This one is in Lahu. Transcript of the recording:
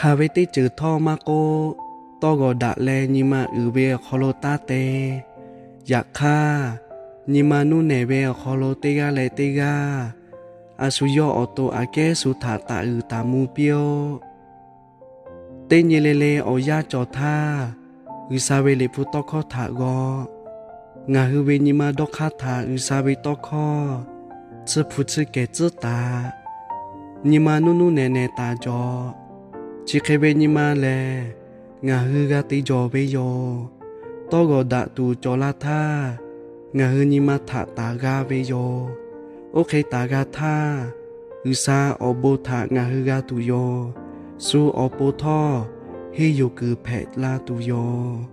Hk'aˬ ve teˇ ceuˬ htawˇ maˇ k'oˆ, tawˇ g'awˬ daꞈ leh nyi ma uiˍ ve awˬ hk'aw lo taˇ te. Yaꞈ hk'aˇ, nyi ma nuˇ nehˬ ve awˬ hk'aw lo teˇ g'aˇ leh teˇ g'aˇ, a shu yawˇ awˬ to aꞈ kehˉ shu htaꞈ taˍ uiˍ taˍ mvuh piˇ-oˆ. Teˇ nyi le le awˬ yanˇ cawˬ htaˇ, G'uiˬsha ve Liꞈ hpu tawˇ hkawˇ htaꞈ g'aw. Ngaˬ hui ve nyi ma dawˇ hk'aˇ htaꞈ G'uiˬsha ve tawˇ hkawˇ tsuhˇ hpu tsuhˇ kehˬ tcuhˉ taˍ. Nyi ma nuˇ nuˇ nehˬ nehˬ taˍ jawˬ. Chi hk'e ve nyi ma lehˬ, ngaˬ hui g'a te jawˬ ve yoˬ. Tawˇ g'awˬ daꞈ tuˬ cawˬ la htaˇ, ngaˬ hui nyi ma htaꞈ taˍ g'a ve yoˬ. Oˇ hk'e taˍ g'a htaˇ, G'uiˬsha awˬ bon htaꞈ ngaˬ hui g'a tuˬ yoˬ. Shu awˬ pon htawˇ, henˇ yuˬ kuiˬ hpehꞈ la tuˬ yoˬ.